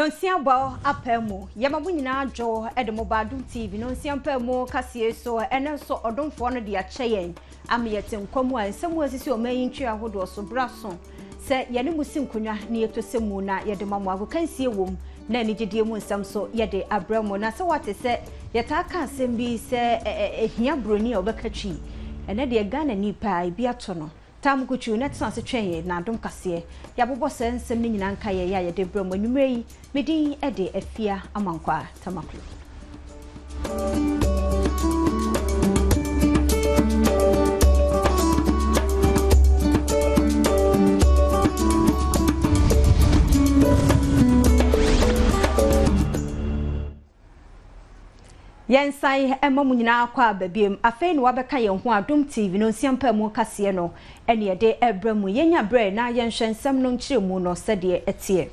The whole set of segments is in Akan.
Nonsia bɔ apaa mu. Yɛma mo nyinaa dwo de mo ba Adom TV Nonsia mpaa mu kaseɛ so. Ɛnɛ nso ɔdomfoɔ no de akyɛ yɛn ama yɛte nkwa mu a nsɛm a ɛsisi ɔman yi ntwi ahodoɔ so bra so sɛ yɛne mo si nkonnwa na yɛtɔ sɛ mu na yɛde ma mo agokansie wom na anigyedeɛ mu nsɛm so yɛde abrɛ mo. Na sɛ woate sɛ yɛtaa ka asɛm bi sɛ ɛhia buroni a ɔbɛka twi, ɛnɛ deɛ Ghanani paa ebi ato no. Taa mo kutru na tena ase twɛn yɛn na adom kaseɛ. Yɛabobɔ saa nsɛm no nyinaa nkaeɛ a yɛde rebrɛ mo anwummerɛ yi. Me din de Afia Amankwaa Tamaklo. Yɛnsan mma mo nyinaa kɔ aba biom. Afei na wabɛka yɛn ho Adom TV no nsia mpaemu kaseɛ no ɛne yɛde ɛbrɛ mo. Yɛnya berɛ na yɛnhwɛ nsɛm no nkyerɛmu no sɛdeɛ ɛteɛ.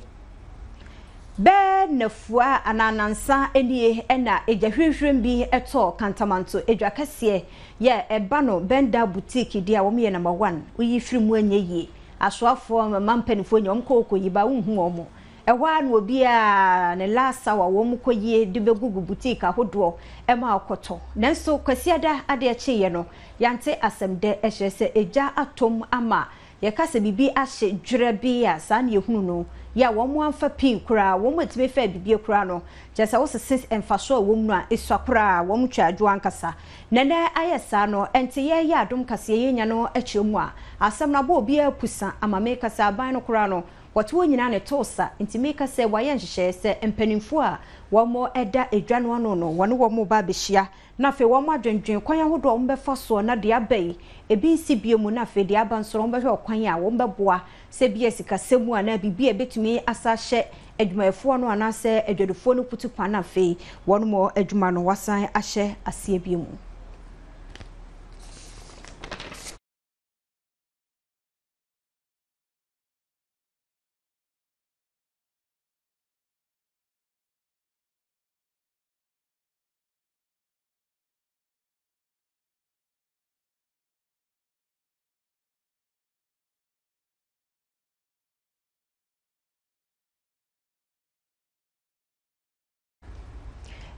Bɛɛ nnafua anaa nansa nie na egya hwirihwirim bi tɔɔ Kantamanto edwa kɛseɛ yɛ ɛba no Benda Boutique deɛ a wɔn yɛ number one. Woyi firi mu ɛnyɛ yie. Asoafoɔ mma mpaninfoɔ nyɛ wɔn kɔ kɔ yi ba wonhu wɔn. Ɛhɔ ara na obiara ne last hour wɔn kɔ yie de bɛgugu boutique ahodoɔ ma ɔkɔtɔ. Nanso Kwasiada adeɛ kyeeɛ no, yɛante asɛm dɛ ɛkyerɛ sɛ egya atɔ mu ama yɛka sɛ biribi ahye dwerɛ bi a saa na yɛhunu no yɛ a wɔn amfa pii koraa, wɔn atumi faa bibie koraa no kyerɛ sɛ wosese mfasoɔ a ɛwɔ mu no a ɛsua koraa, wɔn twa adwo ankasa. Na ɛnɛ ayɛ saa no, ɛnte yɛreyɛ adom kaseɛ yɛnya no kyerɛ mu a, asɛm no abɔ obiara pusa ama meka sɛ aban no koraa no Wɔte hɔ nyinaa na ɛtoo sa, enti meka sɛ wɔayɛ nhyehyɛeɛ sɛ mpanimfoɔ a wɔda edwa no ano no, wɔne wɔn reba abɛhyia, na afei wɔadwendwene kwan ahodoɔ a wɔbɛfa soɔ na deɛ aba yi, ebi nsi bio mu, na afei deɛ aba nso no, wɔbɛhwɛ ɔkwan a wɔbɛboa, sɛ ebia sikasɛm mu anaa biribi a ɛbɛtumi asa ahyɛ adwumayɛfoɔ no anaasɛ adwadifoɔ no kutukwa, na afei wɔn adwuma no wɔasan ahyɛ aseɛ bio mu.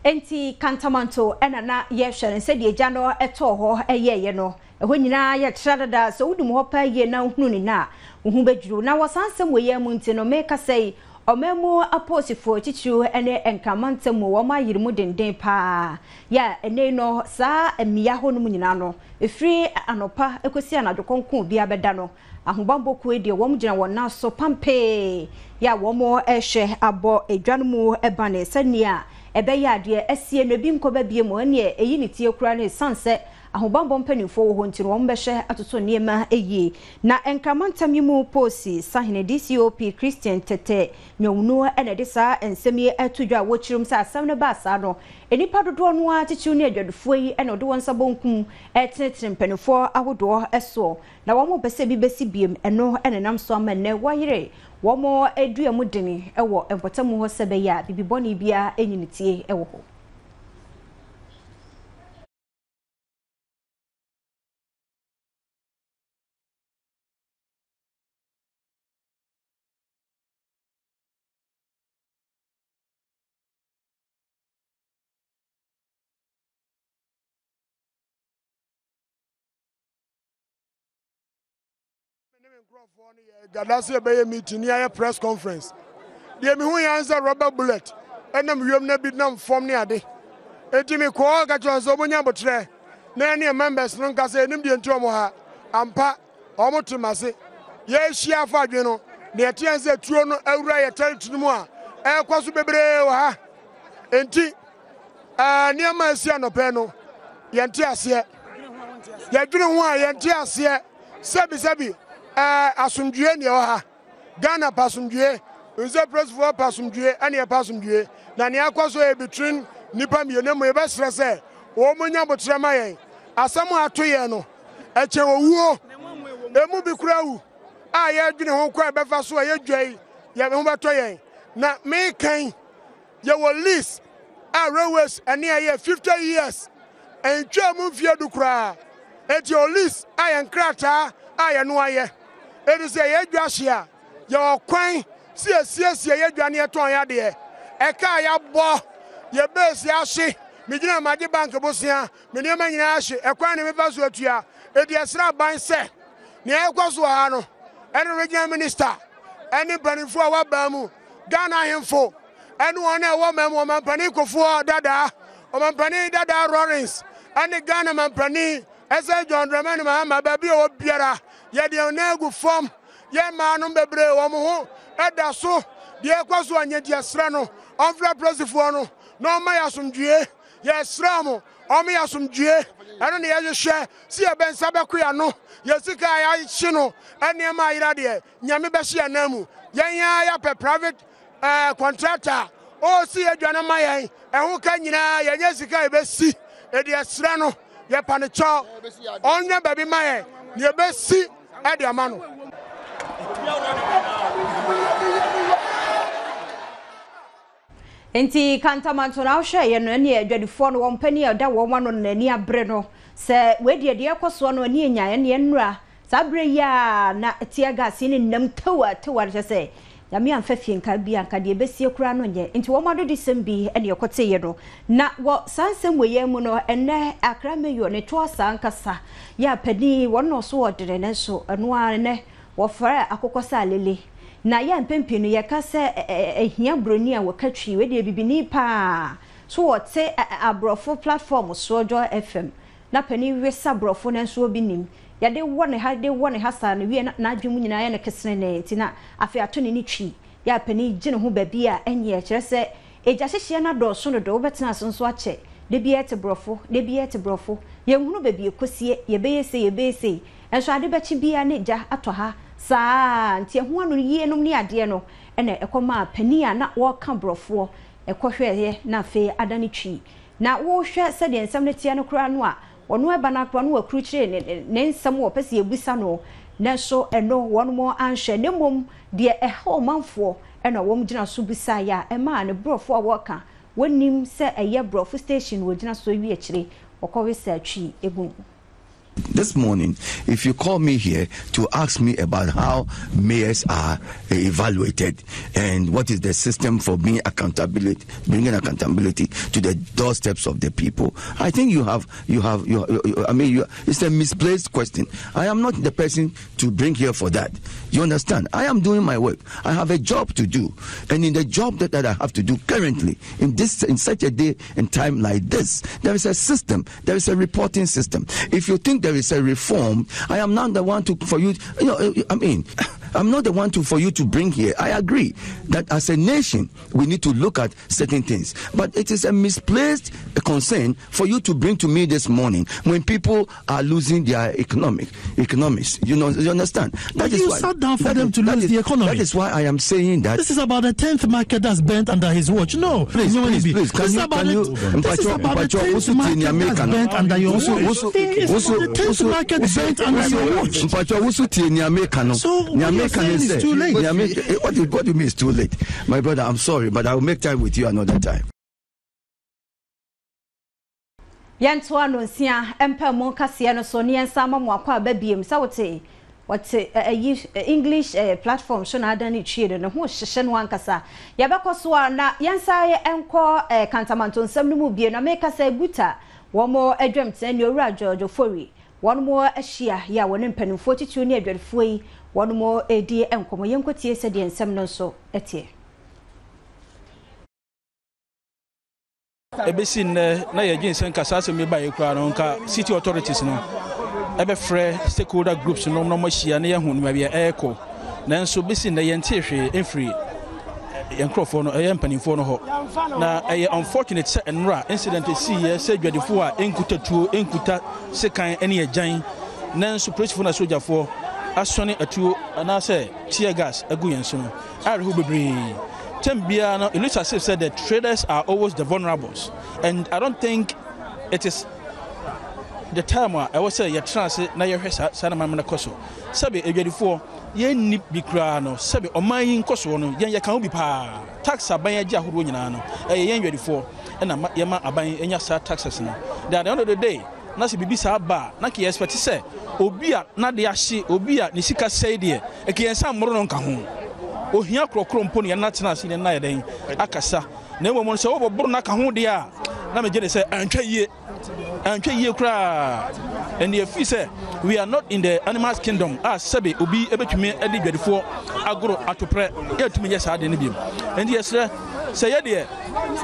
Enti Kantamanto na na yɛhwɛ no sɛdeɛ gya no tɔɔ hɔ yɛeɛ no. Ɛhɔ nyinaa yɛ tra dada. Sɛ wonim hɔ paa yie na wohunu no nnɛ a, wo ho bɛdwiri wo. Na wɔ saa nsɛm wei ara mu nti no, merekasa yi, ɔman mu apolisifoɔ titiriw ne Nkran mantam mu, wɔn ayere mu denden pa ara. Yɛ a ɛnnɛ yi no, saa mmea hɔnom nyinaa no, ɛfiri anɔpa kɔsi anadwo kɔnkɔn obiara bɛda no, Ahobammɔ kuo yi deɛ wɔn gyina wɔn nan so pampee yɛ a wɔn rehwɛ abɔ edwa no mu bane sɛnea ɛbɛyɛ a deɛ asie no ebi nkɔba bio mu ɛneɛ ɛyi ne tie koraa no ɛsiane sɛ ahobammɔ mpanimfoɔ wɔ hɔ nti no wɔn bɛhwɛ atoto nneɛma yie. Na Nkramantam yi mu Posi Sahene DCOP Christian Tete Nyawunu na ɛde saa nsɛm yi ato dwa a wɔkyerɛ mu sɛ asɛm no baa saa no nnipa dodoɔ no ara titiriw ne adwadifoɔ yi na wɔde wɔn nsa bonkum retenetene mpanimfoɔ ahodoɔ soɔ Na wɔmpɛ sɛ bi bɛsi biom, ɛno na ɛnam so ama nnɛ wɔayere wɔn dua mu den wɔ mpɔtam hɔ sɛ ɛbɛyɛ a biribi bɔne biara nyi ne tie wɔ hɔ. Me ne me nkurɔfoɔ no yɛ gada sɛ yɛbɛyɛ meeting ne yɛayɛ press conference. Deɛ mehu yɛn sɛ rubber bullet ɛnam wiem na bi nam fam ne ade. Enti mekɔɔ ka kyerɛ wɔn sɛ wɔnya abotrɛ na yɛne yɛn members no nka sɛ yɛnim deɛ nti wɔn ha. Ampa, wɔn te m'ase. Yɛrehyia afa adwene no, deɛ ɛte yɛn sɛ tuo no awura yɛ territory no mu a ɛrekɔ so bebree wɔ ha. Enti Ɛɛ, nneɛma a esi anɔpa yi no, yɛnte aseɛ. Yɛdwene ho a, yɛnte aseɛ. Sɛbisɛbi, ɛɛ, asomdwoeɛ ni ɛwɔ ha. Ghana pɛ asomdwoeɛ. Nse polisifoɔ pɛ asomdwoeɛ, ɛne yɛpɛ asomdwoeɛ. Na nea akɔ so yɛ between nnipa mmienu. Mmom yɛbɛsrɛ sɛ wɔn nya aboterɛ ma yɛn. Asɛm a ato yɛn no, ɛkyɛn owuo. Emu bi koraa wu a yɛdwene ho kwan a ɛbɛfa so a yɛdwa yi, yɛn ho bɛtɔ yɛn. Na meka yi, Yɛwɔ lease a railways ɛne ɛyɛ 50 years ɛntwaa mu mfeɛ du koraa. Enti yɛwɔ lease a yɛn krataa a yɛno ayɛ. Enti sɛ yɛn dwa hye a, yɛwɔ kwan Sɛ yɛsiesie yɛ dwa ne yɛtɔn yɛ adeɛ, ɛka a yɛabɔ, yɛ base ahye, megyina magye bank bosea, me nneɛma nyinaa ahye, ɛkwan ne mefa so atua. Enti yɛsrɛ aban sɛ, nea ɛrekɔ so wɔ ha no, ɛne regional minister, ɛne mpanimfoɔ a wɔabaa mu, Ghana ahemfo, ɛne wɔn a ɛwɔ man mu, ɔmampanin Kufuor dadaa, ɔmampanin dadaa Rawlings, ɛne Ghana mampanin ɛsɛ John Dramani Mahama, baabi a ɔwɔ biara, yɛde yɛn nan agu fam. Yɛn mmaa nom bebree wɔn ho da so, deɛ ɛkɔ so anyɛ nti yɛsrɛ no ɔmfrɛ apolisifoɔ no na ɔmma yɛ asomdwie. Yɛsrɛ wɔn ɔmo yɛ asomdwie, ɛno na yɛhwehwɛ sɛ yɛbɛ nsa bɛko yɛn ano, yɛn sika a yɛahye no nneɛma ayera deɛ Nyame bɛhye yɛn nan mu. Yɛn ara yɛapɛ private eh, contractor a ɔresi yɛn adwa no ma yɛn, ɛho ka nyinaa yɛnyɛ sika a yɛbɛsi, ɛde yɛsrɛ no yɛpa no kyɛw ɔnyɛ baabi ma yɛn na yɛbɛsi ɛde ama no. Enti Kantamanto na wohwɛeɛ no ɛneɛ adwadifoɔ no wɔn panin a ɔda wɔn ano no n'ani abere no sɛ wei deɛ deɛ ɛrekɔ soɔ no ani anya ɛneɛ nnura saa berɛ yi ara na tear gas yi nenam tewa tewa no kyerɛ sɛ Nyame amfa fie nka bi anka deɛ ɛbɛsie koraa no nyɛ nti wɔn adodisɛm bi ɛne ɛkɔteeɛ no na wɔ saa nsɛm wei yi mu no ɛnnɛ Accra Mayor ne toa saa ankasa yɛ a panin wɔn na ɔso ɔdene nanso ɛno ara nnɛ Wɔfrɛ akokɔ sɛ alele. Na yɛ mpɛn pii no yɛka sɛ ahia broni a wɔka twi. Wei deɛ bibini paa. So wɔte abrɔfo platform soɔ Joy FM na panin wesa brɔfo nanso obi nim. Yɛde wɔ ne ha de wɔ ne ha saa no wie na n'adwene mu nyinaa yɛ no kesenenee nti na afei ato ne ne twi. Yɛ a panin gye ne ho baabi a ɛnyɛ kyerɛ sɛ egya hyehyeɛ no adɔɔso dodo wobɛtena ase nso akyɛ. Da biara te brɔfo, da biara te brɔfo. Yɛnhunu baabi ɛkɔsie, yɛbɛyɛ sei yɛbɛyɛ sei. Nso ade bɛkye biara na egya atɔ ha saa ara nti ɛho ano yienom ne adeɛ no na ɛkɔmaa panin a na ɔreka borɔfoɔ kɔhwɛeɛ na afei adane twi. Na wohwɛ sɛdeɛ nsɛm no teɛ no koraa no a, ɔno ɛba no ara koraa no wakurukyire ne ne nsɛm a ɔpɛ sɛ yɛbisa no nanso ɛno wɔnom anhwɛ na mmom deɛ ɛha ɔmanfoɔ na wɔn gyina so bisaeɛ a ɛmaa ne borɔfoɔ a wɔreka wɔnnim sɛ ɛyɛ borɔfo station na wɔgyina so awie akyire wɔkɔwesaa twi gu mu. This morning, if you call me here to ask me about how mayors are evaluated and what is the system for being accountability, bringing accountability to the doorsteps of the people, I think you have, you have, you, you I mean, you, it's a misplaced question. I am not the person to bring here for that. You understand? I am doing my work. I have a job to do, and in the job that, that I have to do currently, in this, in such a day and time like this, there is a system, there is a reporting system. If you think there is a reform, I am not the one to for you. You know, I mean, I'm not the one to for you to bring here. I agree that as a nation we need to look at certain things, but it is a misplaced concern for you to bring to me this morning when people are losing their economic economics. You know, you understand? That but is you why, sat down for them is, to lose is, the economy. That is why I am saying that this is about the tenth market that's burnt under his watch. No, please, please, please. Can this you, can you? This is about the tenth market that's burnt under your watch. It's about the tenth market burnt under your watch. Mpacho, wusu tie ni America no. So what you're saying is too late. What do what do you mean it's too late? My brother, I'm sorry, but I will make time with you another time. Yɛntoa nonsia mpamu kaseɛ no so ne yɛnsan ma mo akwaaba biom sɛ wote wɔte ayi English platform so na adan ne twie no ne ho hyehye no ankasa. Yɛbɛkɔ so a na yɛnsan nkɔ Kantamanto nsɛm no mu bio na meka sɛ Guta wɔn adwamtena ni Owura George Ofori wɔn ahyia yɛ a wɔne mpanimfoɔ titiriw ne adwadifoɔ yi wɔn redi nkɔmmɔ. Yɛnkɔtie sɛdeɛ nsɛm no nso teɛ. Ebesi nnɛ na yɛdwen sɛ nka saa asɛm yi baeɛ koraa no nka city authorities no ɛbɛfrɛ stakeholder groups no na wɔahyia na yɛahu baabi a ɛrekɔ. Nanso besi nnɛ yɛntee hwee mfiri yɛn nkurɔfoɔ no ɛyɛ mpanimfoɔ no hɔ. Na ɛyɛ unfortunate sɛ nnora incident esiiɛ sɛ dwadifoɔ a ɛnkuta tuo, ɛnkuta sekan ne agyan nanso polisifoɔ na sogyafoɔ asɔne atuo anaasɛ tear gas agu yɛn so no. Awerɛhow bebree. Term biara no, it looks as if sɛ the traders are always the vulnerables and I don't think it is the time a ɛwɔ sɛ yɛtena ase na yɛhwɛ saa saa nneɛma no kɔ so. Sɛbe adwadifoɔ yɛnni bi koraa no, sɛbe ɔman yi nkɔsoɔ no yɛn yɛka ho bi paa. Tax aban agye ahodoɔ nyinaa no, ɛyɛ yɛn adwadifoɔ na ma yɛma aban nya saa taxes no. Then at the end of the day, na sɛ biribi saa ba a, na nka yɛ expect sɛ obi a n'ade ahye, obi a ne sika sɛe deɛ, nka yɛn nsa mmoro no nka ho. Ohia korɔkorɔ mpo na yɛne no atena ase ne no ayɛ dɛn akasa. Na mmom no, sɛ wobɔboro no aka ho deɛ a, na megye de sɛ antwa yie. Antwa yie koraa. And yɛfiri sɛ we are not in the animals kingdom a sɛbe obi bɛtumi de dwadifoɔ agoro atoprɛ. Yɛntumi nyɛ saa adeɛ no biom. Enti yɛsrɛ sɛ yɛ deɛ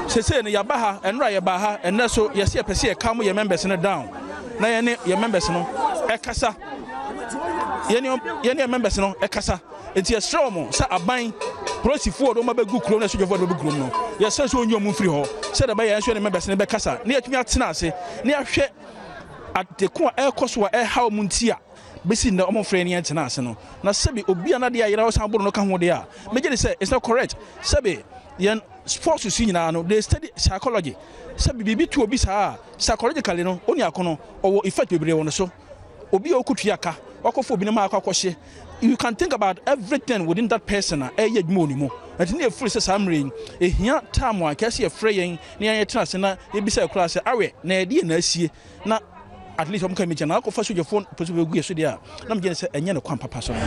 sesei no yɛaba ha, ɛnora yɛbaa ha, ɛnnɛ so yɛse yɛpɛ sɛ yɛ calm yɛ members no down na yɛne yɛ members no ɛkasa. Yɛne yɛne yɛ members no ɛkasa. Enti yɛsrɛ wɔn sɛ aban, polisifoɔ a wɔde wɔn abɛgu kurom ne asogyafoɔ a wɔde wɔn abɛgu kurom no, yɛsrɛ sɛ wɔnyi wɔn mfiri hɔ sɛdeɛ ɛbɛyɛ a yɛn nso yɛne members no bɛkasa na yɛatumi atena ase na yɛahwɛ ade ko a ɛrekɔ so a ɛreha wɔn nti a bɛsi nnɛ wɔmfrɛ yɛn ne yɛntena ase no. Na sɛbe obi a n'adeɛ ayera ɔsan boro no ka ho deɛ a, megye di sɛ it's not correct. Sɛbe yɛn forces yi nyinaa no, they study psychology. Sɛbe biribi to obi saa a, psychologically no, onua ko no, ɔwɔ effect bebree wɔ ne so. Obi a ɔkɔtua ka, wakɔfa obi nneɛma akɔ akɔhye, you can think about everything within that person a ɛyɛ adwuma wɔ ne mu. Ɛnti ne yɛfiri sɛ saa mmerɛ yi, ɛhia time a nka ɛsɛ yɛfrɛ yɛn na yɛn yɛtena ase na yɛbisa yɛ koraa sɛ awɛ na ɛdeɛ na asie na at least wɔn ka mi kyɛn na akɔfa sogyafoɔ pɛ sɛ wɔbɛgu yɛ so deɛ a na megye ne sɛ ɛnyɛ ne kwan papa so no.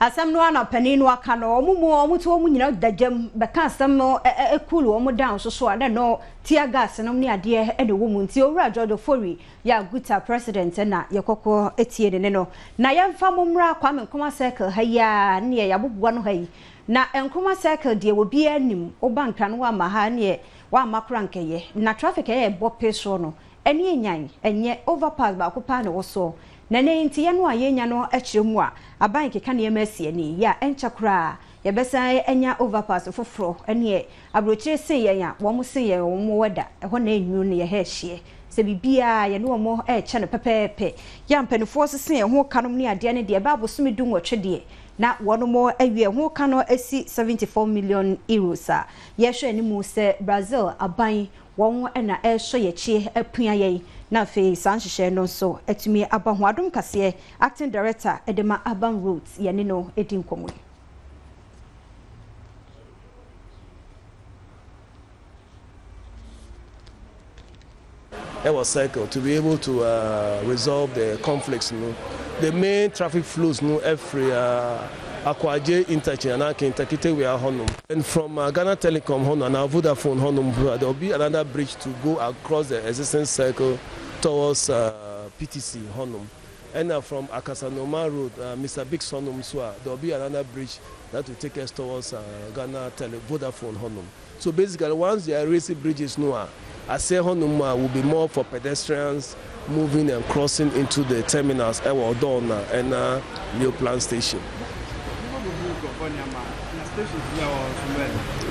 Asɛm no ara na panin no aka no, wɔn mu wɔn te wɔn nyina da gyam bɛka asɛm no cool wɔn down nso so a na ɛno tear gas nom ne adeɛ na ɛwɔ mu nti Owura George Ofori yɛ Aguta president na yɛkɔkɔ tie ne ne no. Na yɛmfa mo mmra Kwame Nkrumah Circle ha yi ara neɛ yɛaboboa no ha yi na Nkrumah Circle deɛ obiara nim woba Nkran no woamma ha neɛ woamma koraa nkɛyɛ na traffic ɛyɛ ɛbɔ pe soɔ no Ɛne enyan, ɛnyɛ, overpass baako paa na ɛwɔ soɔ. Na ɛnɛ yi nti yɛn a yɛnya no kyerɛ mu a, aban keka nneɛma asi ani yi a, ɛnkyɛ koraa yɛbɛsan anya overpass foforɔ. Ɛneɛ aburokyire sen yɛn a, wɔn sen yɛn wɔn wɔ da, ɛhɔ na ɛnwunu no yɛ ha ɛhyeɛ. Sɛ biribiara yɛne wɔn rekyɛ no pɛpɛɛpɛ. Yɛ a mpaninfoɔ sese yɛn ho ka nom ne adeɛ no deɛ, ɛbɛyɛ abosome du nwɔtwe deɛ na wɔn awie ɛho ka no asi 74 million euros a yɛrehwɛ anim sɛ Brazil aban Wɔn na ɛresɔ yɛn akyi apia yɛn na afei saa nhyehyɛe no nso atumi aba ho. Adom Kaseɛ Acting Director de ma Urban Roads, yɛne no di nkɔmmɔ yi. Ɛwɔ circle to be able to resolve the conflicts no. The main traffic flows no firi Akwagye interchange anaa Kintakitewia hɔnom and from Ghana Telecom hɔnom anaa Vodafone hɔnom mpo a there will be another bridge to go across the existing circle towards PTC hɔnom ɛna from Akasanoma road Mister Biggs hɔnom nso a there will be another bridge that will take us towards Ghana Tele Vodafone hɔnom. So basically once they are raising bridges no a aseɛ hɔ nom a will be more for pedestrians moving and crossing into the terminals ɛwɔ Odorna ɛna Neoplan station.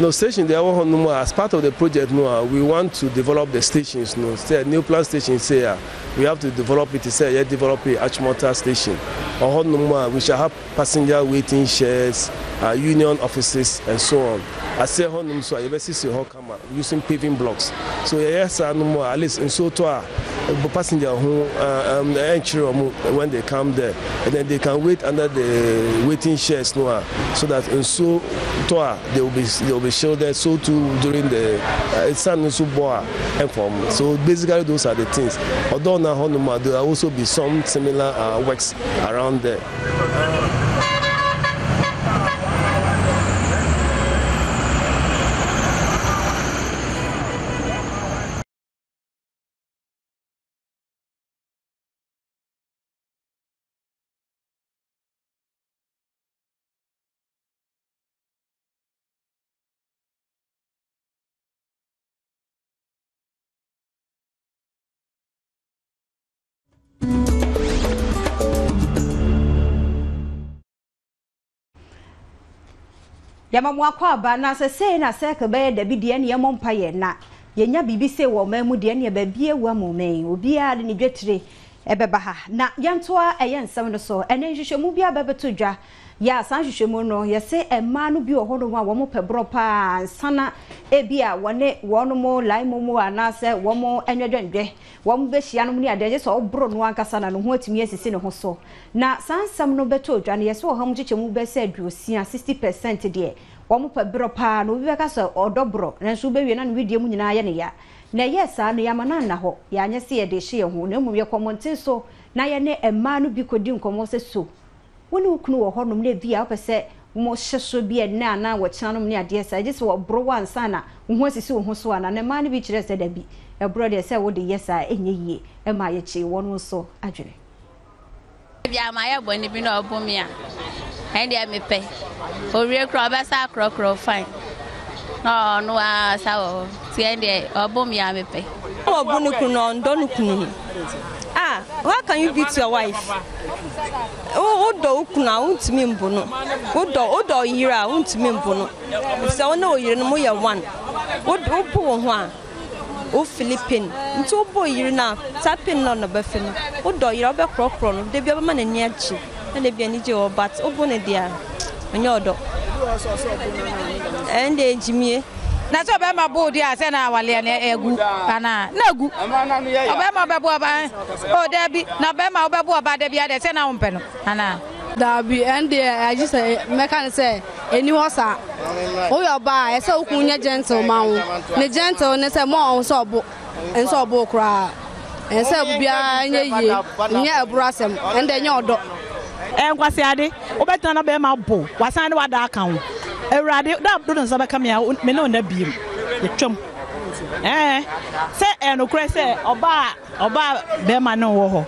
No station deɛ ɛwɔ hɔ nom a as part of the project no a we want to develop the stations no sɛ Neoplan station sei a we have to develop it sɛ yɛ develop Achimota station ɔhɔ nom a we shall have passenger waiting sheds, union offices and so on. Aseɛ hɔ nom nso a yɛbɛsisi hɔ kama using paving blocks. So yɛyɛ saa no mu a at least nsuo tɔ a passenger ho ɛnkyere wɔn when they come there and then they can wait under the waiting sheds no a so that nsuo tɔ a they will be they will be shielded so too during the sun nso bɔ a ɛmfa wɔn. So basically those are the things. Ɔdɔ na hɔ nom a there will also be some similar works around there. Yɛma mo akwaaba na sɛ sei na circle bɛyɛ dabi deɛ ɛne yɛmmɔ mpaeɛ na yɛnya biribi sei wɔ ɔman mu deɛ ɛneɛ baabi awu ama ɔman yi obiara de ne dwetire ɛbɛba ha na yɛntoa ɛyɛ nsɛm no so ɛnɛ nhwehwɛmu bi aba bɛto dwa yɛ a saa nhwehwɛmu no yɛse mmaa no bi wɔ hɔnom a wɔn pɛ borɔ paa nsana ebi a wɔne wɔn mo lai momo anaasɛ wɔn nwɛdwɛndwɛ Wɔbɛhyia nom ne adeɛ gye sɛ ɔboro no ankasa na ne ho atumi asisi ne ho so. Na saa nsɛm no bɛtɔ dwa no, yɛse ɔha mu nkyekyɛmu bɛyɛ sɛ 60, 60 percent, deɛ wɔpɛ borɔ pa ara na obi bɛka sɛ ɔdɔ borɔ nanso wobɛwie na ne wedeɛ mu nyinaa ayɛ no ya. Na ɛyɛɛ saa no, yɛamma no anna hɔ, yɛanyɛ sɛ yɛde rehye yɛn ho na mmom yɛkɔɔ mmɔnten so. na yɛne mmaa no bi kɔdi nkɔmmɔ sɛ so wo ne wo kunu wɔ hɔnom na ebi a wopɛ sɛ mohyɛ so bi ɛnnɛ anaa wɔkyena nom ne adeɛ saa, gye sɛ wɔboro wo ansa na wo ho asisi wo ho so anaa? Na mmaa no bi kyerɛɛ sɛ dabi, ɛborɔ deɛ sɛ wode yɛ saa ɛnyɛ yie, ɛma yɛkyee wɔn nso adwene. Ebia mayɛ bɔne bi na ɔbo me a, ɛndeɛ mepɛ. Owie koraa ɔbɛsa akorɔkorɔ fine na ɔno ara sa wɔ hɔ. Nti ɛndeɛ ɔbo me a mepɛ. Ɔbo ne kunu no ɔndɔ ne kunu no. Ah, how can you beat your wife? Wodɔ wo kunu a wontumi mbo no. Wodɔ wodɔ yere a wontumi mbo no. Efisɛ wo ne wo yere no moyɛ one. Wobo wo ho a wo fili pain. Nti wobɔ yere no a saa pain no na ɔbɛfe no. Wodɔ yere a wobɛkorɔkorɔ no. Da bi ɔbɛma n'ani agye. Na da bi anigye wɔ but wobo no deɛ a ɔnyɛ ɔdɔ. Ɛnde gyimie. Na sɛ ɔbɛrima bo deɛ a sɛ na awaleɛ no agu anaa? Na agu. Ɔbɛrima ɔbɛbo ɔbaa o daabi na ɔbɛrima wobɛbo ɔbaa da biara deɛ sɛ na wompɛ no anaa? Daabi, ɛndeɛ agye sɛ mɛka no sɛ ɛni hɔ saa. Woyɛ ɔbaa a, ɛsɛ wo kunu nyɛ gentle ma wo. Ne gentle ne sɛ mma ɔnhu sɛ ɔbo. Ɛnsɛ ɔbo wo koraa. Ɛnsɛ sɛ biribiara nyɛ yie. Nyɛ aburu asɛm. Ɛnde ɛnyɛ ɔdɔ. Ɛyɛ nkwaseade. Wobɛtena na bɛrima bo wasan ne wada aka ho. Awurade, da a wode nsa bɛka me a, me ne wo nna biem. Yɛtwam. Ɛɛ, sɛ ɛyɛ nokorɛ sɛ ɔbaa ɔbaa bɛrima ne wɔ hɔ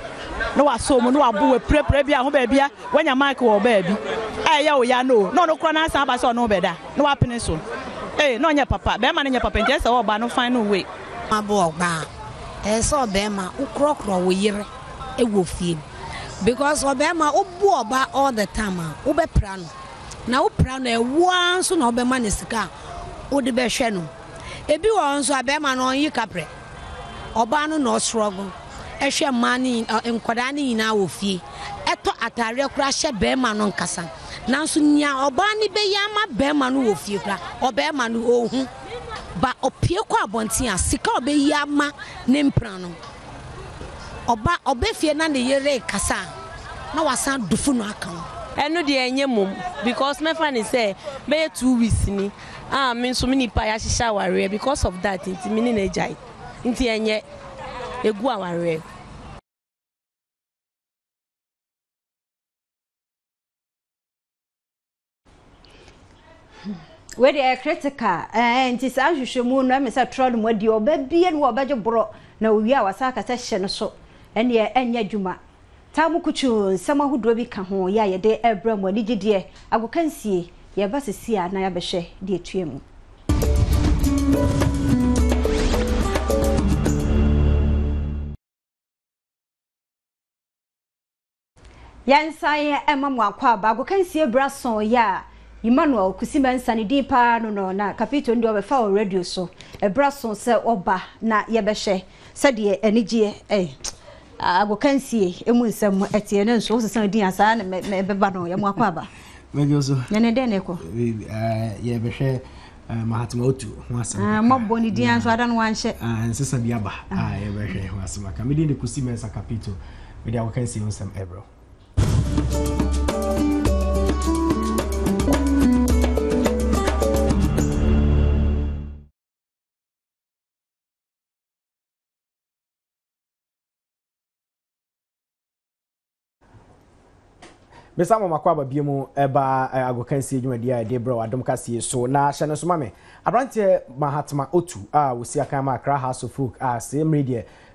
na wasɔ mu na wabo wapirapira bi a ho baabi a wanya mark wɔ baabi a ɛyɛ wo ya no na ɔno koraa n'asan aba sɛ ɔne wo bɛda na wapene so. Ee, na ɔnyɛ papa. Bɛrima no nyɛ papa nti ɛsɛ sɛ ɔba no find no way. Abo ɔbaa ɛsɛ sɛ ɔbɛrima wo korɔkorɔ wo yere wɔ fie because ɔbɛrima wo bo ɔbaa all the time a wo bɛ pra no na wo pra no ɛwo ara nso na ɔbɛma no sika a wode bɛhwɛ no ebi wɔ hɔ nso a bɛrima no ɔnyi kaprɛ ɔbaa no na ɔstrɔgo ɛhwɛ mmaa ne nkwadaa no nyinaa wɔ fie ɛtɔ ataareɛ koraa hyɛ bɛrima no nkasa nanso nea ɔbaa no bɛyɛ ama bɛrima no wɔ fie koraa ɔbɛrima no ɔhu Ba ɔpue kɔ abɔnten a, sika a ɔbɛyi ama ne mpena no, ɔba ɔba fie na ne yere rekasa a, na wasan adufu no aka ho. Ɛno deɛ ɛnyɛ mmom because mɛfa no sɛ bɛyɛ 2 weeks ni a me nso me nipa yɛahyehyɛ awareɛ because of that nti me ne no agyae nti ɛnyɛ ɛgu awareɛ. Wei deɛ ɛyɛ critical ɛɛ nti saa nhwehwɛmu no ɛmi sɛ trɔ no mu adi ɔbɛbie no ɔbɛgye borɔ na owie a wasa akasa hyɛ no so ɛneɛ ɛnyɛ adwuma taa mu kutu nsɛm ahodoɔ bi ka ho yɛ a yɛde ɛbrɛ mu anigyedeɛ agokansie yɛba sisi a na yɛabɛhwɛ deɛ etua mu. Yɛnsan mma mo akwaaba agokansie berɛ aso yɛ a Emmanuel Kusi Mensah ne din paa no no na Kapito no deɛ ɔbɛfa wɔ radio so ɛberɛ aso sɛ ɔba na yɛbɛhwɛ sɛdeɛ anigyeɛ eh, agokansie emu nsɛm ɛteɛ no nso wosesa din a saa na ɛbɛba no yɛ mo akwaaba. Mɛdwo so. Nene dɛn na ɛkɔ? Yɛbɛhwɛ Mahatma Otu ho asɛm. Mmɔbɔ ne din nso ada no wanhyɛ. Nsesa bi aba a yɛbɛhwɛ ho asɛm aka. Medin de Kusi Mensah Kapito. Mede agokansie ho nsɛm ɛbrɛ. Mesa mo makɔ aba bio mu ɛba agokansie dwumadie a yɛde brɛ wɔ Adom Kaseɛ so na hyɛ no nso ma me aberanteɛ Mahatma Otu a wɔsi akan ma Accra Hearts of Oak a sɛ mmere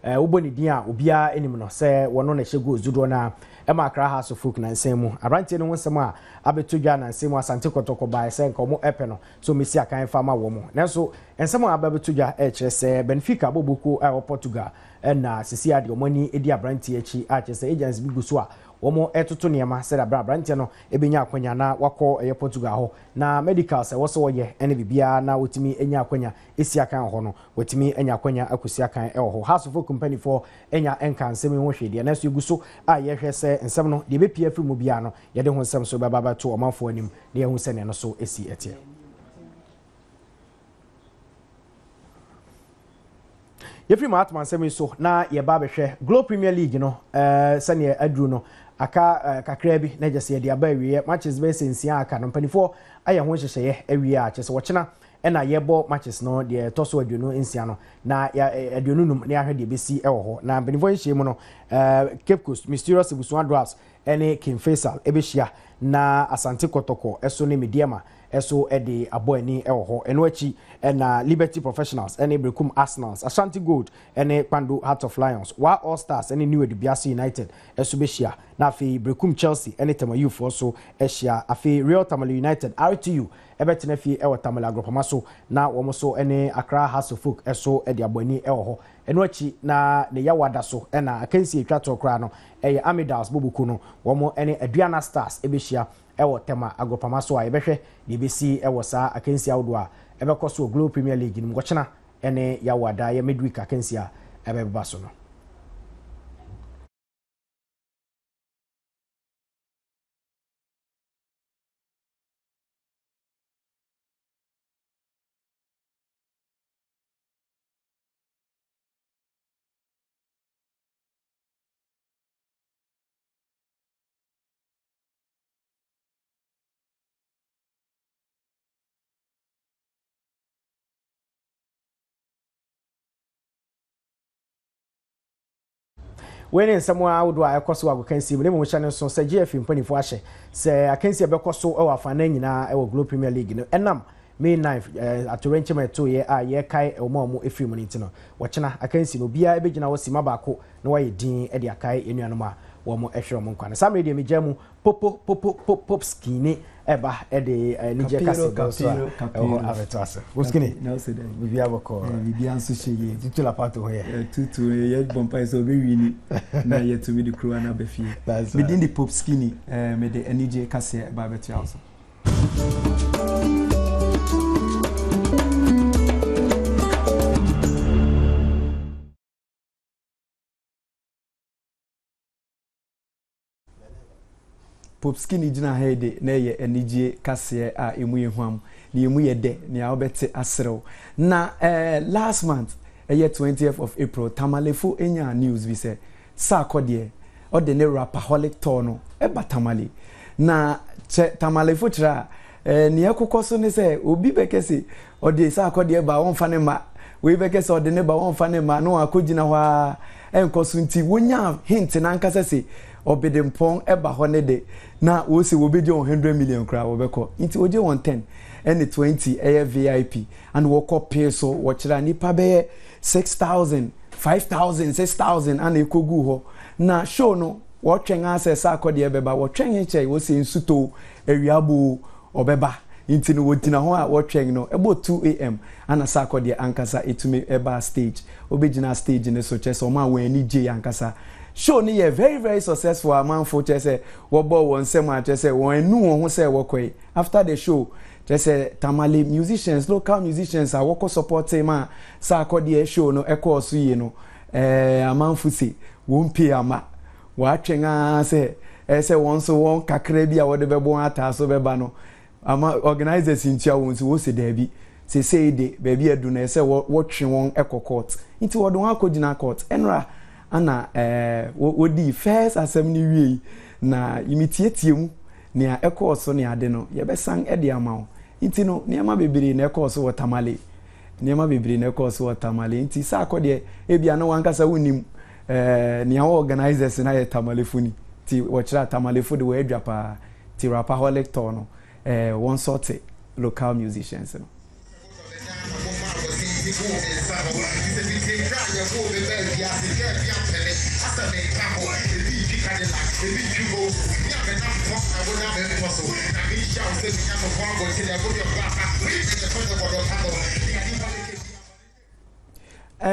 deɛ wobɔ ne din a obiara anim no sɛ wɔno na ɛhyɛ goals dodoɔ no a ɛma Accra Hearts of Oak nansan mu aberanteɛ no ho nsɛm a abɛto dwa nansan mu Asante Kɔtɔkɔ baeɛ sɛ nka wɔn ɛpɛ no sɛ wɔmɛsi akan fa ma wɔn nanso nsɛm a aba bɛto dwa ɛkyerɛ sɛ Benfica bɔbɔkuo a ɛwɔ Portugal ɛna sisi adeɛ wɔn ani di aberanteɛ akyi a kyerɛ sɛ agents bi gu so a wɔn ɛtoto nneɛma sɛdeɛ abere aberanteɛ no ebɛnya akwanya na wakɔ ɛyɛ Portugal hɔ na medicals ɛwɔ sɛ wɔyɛ ɛne biribiara na wɔtumi anya akwanya esi akan wɔ hɔ no wɔtumi anya akwanya akɔsi akan ɛwɔ hɔ Hearts of Oak mpanimfoɔ anya nka nsɛm yi ho hwee deɛ nanso egu so a yɛhwɛ sɛ nsɛm no deɛ ebɛpie afiri mu biara no yɛde ho nsɛm so bɛba bɛto ɔmanfoɔ anim na yɛhu sɛ nea no so esi ɛteɛ. Yɛfiri Mahatma nsɛm yi so na yɛba abɛhwɛ Glo Premier League no sɛneɛ aduru no aka kakraa bi na kyɛ sɛ yɛde aba awieɛ matches bɛyɛ sɛ 6 aka no mpanimfoɔ ayɛ ho nhyehyɛeɛ awie a kyɛ sɛ wɔkyena. na yɛbɔ matches no deɛ ɛtɔ so 26 no na 25 na yɛahwɛ deɛ ɛbɛsi wɔ hɔ. Na mpanimfoɔ nhyiam mu no, Cape Coast Mysterious Ebusua Dwarfs ne King Faisal bɛhyia na Asante Kɔtɔkɔ nso ne Medeama nso de abɔ ani wɔ hɔ. Ɛno akyi na Liberty Professionals ne Berekum Arsenals, Ashanti Gold ne Kpando Heart of Lions, Wa All Stars ne New Edubiase United nso bɛhyia. Na afei Berekum Chelsea ne Tema Youthfoɔ nso ahyia. Afei Real Tamale United, RTU, bɛtena fie wɔ Tamale Agorɔpama so na wɔn nso ne Accra Hearts of Oak nso de abɔ ani wɔ hɔ. Ɛno akyi na ne yawa da so na akansie a ɛtwa toɔ koraa no yɛ Amidals Boboku no, wɔn ne Aduana Stars bɛhyia wɔ Tema Agorɔpama so a yɛbɛhwɛ deɛ ɛbɛsi wɔ saa akansie ahodoɔ a ɛbɛkɔ so wɔ Glo Premier League no mu ɔkyena ne Yawoada yɛ midweek akansie a ɛbɛba so no. Wei ne nsɛm ahodoɔ a ɛkɔ so wɔ agokansie mu, na mmom hyɛ no nso sɛ GFA mpanimfoɔ ahyɛ sɛ akansie a ɛbɛkɔ so wɔ afanan nyinaa wɔ Glo Premier League no ɛnam May 9th atoyerɛnkyɛm a ɛtoeɛ a yɛrekae wɔn a wɔfiri mu no nti no, wɔkyena akansi no obiara bɛgyina hɔ simma baako na wayɛ dinn de akae yɛn nuanom a wɔhwere wɔn nkwa no. Saa mmerɛ yi deɛ megyaa mu popo popo po popskini ɛba de anigyeɛ kase bɛn so a ɛwɔ hɔ abɛto ase. Popskini, biribiara bɔkɔɔ. Biribiara nso hyɛ yie. Tutu Lapato ho yɛ. Tutu yɛbɔ mpaeɛ sɛ ɔbɛwini na yɛatumi de kuruwa no aba fie. Me din de Popskini, mede anigyeɛ kaseɛ ɛba abɛtoa wo so. Pope Skinny gyina ha yi de na ɛyɛ anigyie kaseɛ a ɛmu yɛ huam na ɛmu yɛ dɛ nea wobɛte aserew. Na eh, last month ɛyɛ 20th of April Tamalefo nyaa news bi sɛ Sarko deɛ ɔde ne Rapaholic tour no ba Tamale. Na kyɛ Tamalefo kyerɛ a, eh, nea ɛkokɔ so ne sɛ obi bɛkɛ se ɔde Sarko deɛ ba a wɔmfa ne mma, wei bɛkɛ sɛ ɔde ne ba wɔmfa ne mma na wɔakɔgyina hɔ ara ɛnkɔ so nti wonyaa hint no ankasa se Ɔbedempɔn ba hɔ ne de na wose wɔbɛgye wɔn 100 million koraa wɔbɛkɔ nti wɔgye wɔn 10 ɛne 20 ɛyɛ VIP Ana wɔkɔ pee so wɔkyerɛ a nnipa bɛyɛ 6000, 5000, 6000 ana ɛkɔguu hɔ. Na show no wɔtwɛn ara sɛ Sarkodie bɛba, wɔtwɛn he kyɛe, wɔsɛ nsu tɔ o, awia bɔ o, ɔbɛba. Nti no wɔgyina hɔ a wɔtwɛn no, ɛbɔɔ 2am ana Sarkodie ankasa ɛtumi baa stage. Ɔbɛgyinaa stage no so, kyerɛ sɛ ɔmaa wɔn ani gyei ankasa. Show no yɛɛ very very successful a amanfo kyerɛ sɛ wɔbɔɔ wɔn nsam a kyerɛ sɛ wɔn annu wɔn ho sɛ wɔkɔe. After the show, Kyerɛ sɛ Tamale musicians, local musicians a wɔkɔ supportee maa Sarkodie show no kɔɔ so yie no, eh, amanfo se wɔn pii amma. Wɔatwɛn ara sɛ ɛyɛ sɛ wɔn nso wɔn kakra bi a wɔde bɛbɔ wɔn ataa so bɛba no, ama organisers ntua wɔn nso wɔse daabi. Seesei de, baabi a adu no, ɛyɛ sɛ wɔtwe wɔn kɔ court. Nti wɔde wɔn akɔgyina court. Ɛnora ana eh, wɔdii first asɛm no wiei, na metiatia mu. Nea ɛkɔɔ so ne ade no, yɛbɛsan de ama wo. Nti no, nneɛma bebree na ɛkɔɔ so wɔ Tamale. Nneɛma bebree na ɛkɔɔ so wɔ Tamale. Nti Sarko deɛ, ebia na w'ankasa wonnim. Ɛɛ, nea ɔwɔ organisers no ayɛ Tamalefo ni. Nti wɔkyerɛ a, Tamalefo de wɔadwa paa. Nti Rapaholic tour no, ɛɛ, wɔnsɔte local musicians no.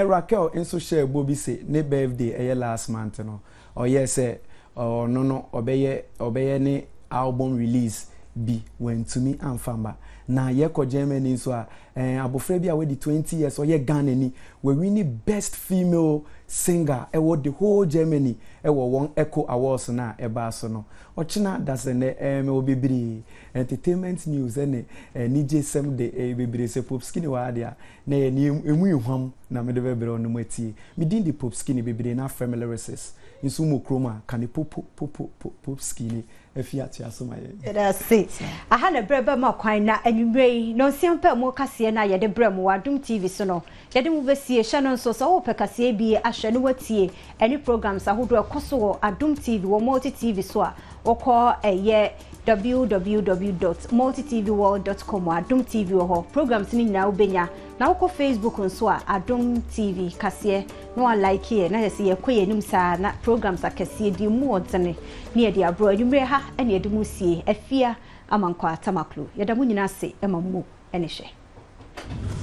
Raquel nso hyɛɛ bɔ bi se ne birthday ɛyɛ last month no ɔyɛɛ sɛ ɔno no ɔbɛyɛ ɔbɛyɛ ne album release bi wantumi amfa amma. Na yɛkɔ Germany nso a eh, abofra bi a wadi 20 years ɔyɛ Ghanani wawini best female singer ɛwɔ the whole Germany ɛwɔ wɔn Echo Awards no a ɛbaa so no. Ɔkyena dasɛnɛ eh, mewɔ bebree entertainment news ɛne anigyesɛm de ɛyɛ bebree sɛ Popskinny wɔ ha deɛ a na ɛyɛ nea emu yɛ huam na mede bɛbrɛ wo no moatie. Me din de Popskinny, bebree no afrɛ me lyricist. Nso wɔ kurom a, ka ne popo popo po Popskinny. Afie atoa so ma yɛn. Yɛda ase. Aha na berɛ bɛma kwan na anwummerɛ yi, nnɔnsia mpaemu kaseɛ no a yɛde brɛ mo wɔ Adom TV so no, yɛde mo bɛsie. Hyɛ no nso, sɛ wopɛ kaseɛ bi ahwɛ na woatie ɛne programs ahodoɔ a ɛkɔ so wɔ Adom TV, wɔ Multi TV so a, wokɔ ɛyɛ www dot multitvworld dot com a, Adom TV wɔ hɔ. Programs no nyinaa wobɛnya. Na wokɔ Facebook nso a, Adom TV kaseɛ na wa like yɛ na yɛsɛ yɛkɔ yɛn anim saa na programs akɛseɛ di mu ɔdene ne yɛde abrɔ anwummerɛ ha ɛne yɛde mu sie Afia Amankwaa Tamaklo yɛda mo nyinaa ase ma mo mu ɛne hwɛ.